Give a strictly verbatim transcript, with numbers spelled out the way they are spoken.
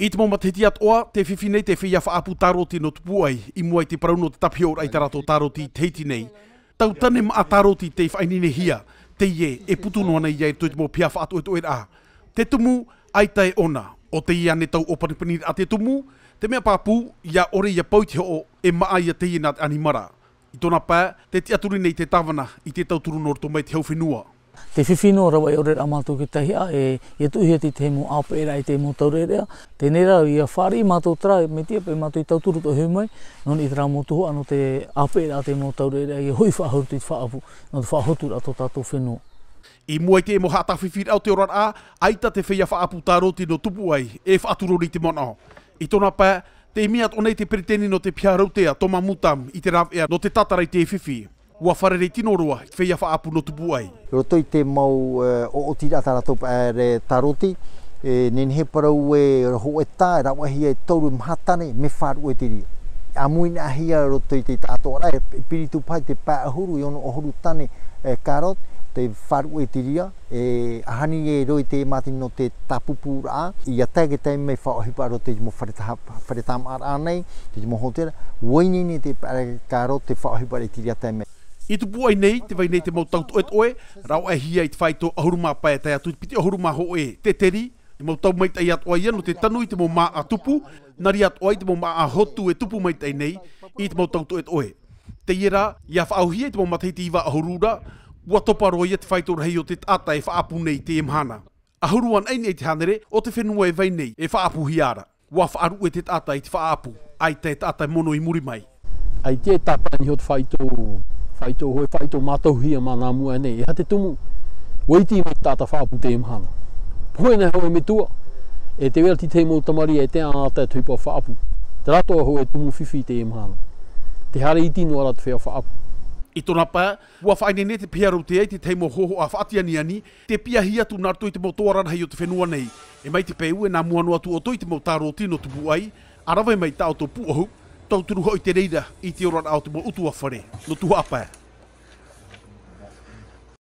I te mau matahiti atoʻa, tē fifi nei te feiā faʻaʻapu tāroti nō Tupuaʻi, i mua i te parau nō te tāpihoraʻa i tā rātou tāroti i Tahiti nei. Tau tane maʻa tāroti tei faʻaineinehia, teie e putu noa nei ia i roto i te mau piha faʻatoʻetoʻeraʻa. Te tumu, ʻaita e ʻona, ʻo teie ānei tau ʻōpanipaniraʻa te tumu, te mea pāpū, ʻia ʻore ʻia pau i te hoʻo, e maʻa ia teie nā te ʻanimara. I tōna pae, tē tiʻaturi nei te tāvana i te tauturu nō roto mai te hau fenua. Tē fifi noa rāua e ʻore ra mātou i te tahi ʻā, e, ʻia tuʻuhia te tahi mau ʻāpeʻeraʻa i te mau taureʻareʻa. Teie rā, ʻia fāriʻi mātou terā, mai te peu mātou i tauturu atoʻa e hoʻi mai, nō niʻa i terā mau tuhaʻa nō te ʻāpeʻeraʻa te mau taureʻareʻa, ʻia hoʻi faʻahou i te faʻaʻapu, nō te faʻahoturaʻa tō tātou fenua. I mua i te mau haʻatāfifiraʻa o te oraraʻa, ʻaita te feiā faʻaʻapu tāroti nō Tupuaʻi, e faʻaturori i te manaʻo. I tōna pae, tē imi atoʻa nei te peretiteni nō te piha rautea, Thomas Moutame, i te rāveʻa nō te tātara i te fifi. ʻUa fārerei tino roa, te feiā faʻaʻapu nō Tupuaʻi. Roto i te mau, e, ʻoʻotiraʻa tā rātou paʻari tāroti, e, nehenehe parau e hōʻē tā, rāveʻahia e toru maha tane, mea faʻaruʻe i te reira. ʻAmuinaʻahia roto i te taʻatoʻaraʻa, e, piri atu paha i te pae ʻahuru, e ono ʻahuru tane, e, carotte, tei faʻaruʻe i te reira. E, ʻaita e riro te mātini nō te tāpūpūraʻa, ʻia tae i te taime faʻaʻohipa roto i te mau fare taha, fare tāmāʻaraʻa nei, te mau hōtēra, ʻua ineine te paʻari carotte tei faʻaʻohipa i te reira taime. I Tupuaʻi nei, tē vai nei te mau tau toʻetoʻe, rāveʻahia i te faito ʻahuru mā pae tae atu i te piti ʻahuru mā hōʻē teteri, te mau tau maitaʻi atoʻa ia nō te tanu i te mau māʻa tupu, nā reira atoʻa i te mau māʻa hotu e tupu maitaʻi nei, i te mau tau toʻetoʻe. Teie rā, ʻia faʻaauhia i te mau matahiti iva ʻahuru ra, ʻua topa roa ia te faito rahi o te taʻata e faʻaʻapu nei i teie mahana. ʻAhuru anaʻe i te hānere o te fenua e vai nei e faʻaʻapuhia ra. ʻUa faʻaruʻe te taʻata i te faʻaʻapu, ʻaita e taʻata e mono i muri mai. ʻAita e tāpae nei hoʻi te faito, faito hōʻē, faito mātauhia mātāmua nei, e aha te tumu, ʻua iti mai te taʻata faʻaʻapu i teie mahana. Pohe nei hōʻē metua, e tē vai ra te tahi mau tamariʻi e tē ʻānaʻanatae te ʻohipa faʻaʻapu. Terā atoʻa hōʻē tumu fifi i teie mahana. Tē haere iti noa ra te feiā faʻaʻapu. I tōna pae, ʻua faʻaineine te piha rautea i te tahi mau hōhoʻa faʻatianiani, tē piahi atu nā roto i te mau toara rahi o te fenua nei. E mai te peu e nā mua noa atu ʻoutou i te mau tāroti nō Tupuaʻi, ʻa rave mai tā ʻoutou pūʻohu, tauturu hoʻi i te reira i te oraraʻa o te mau ʻutuāfare nō Tuhaʻa Pae.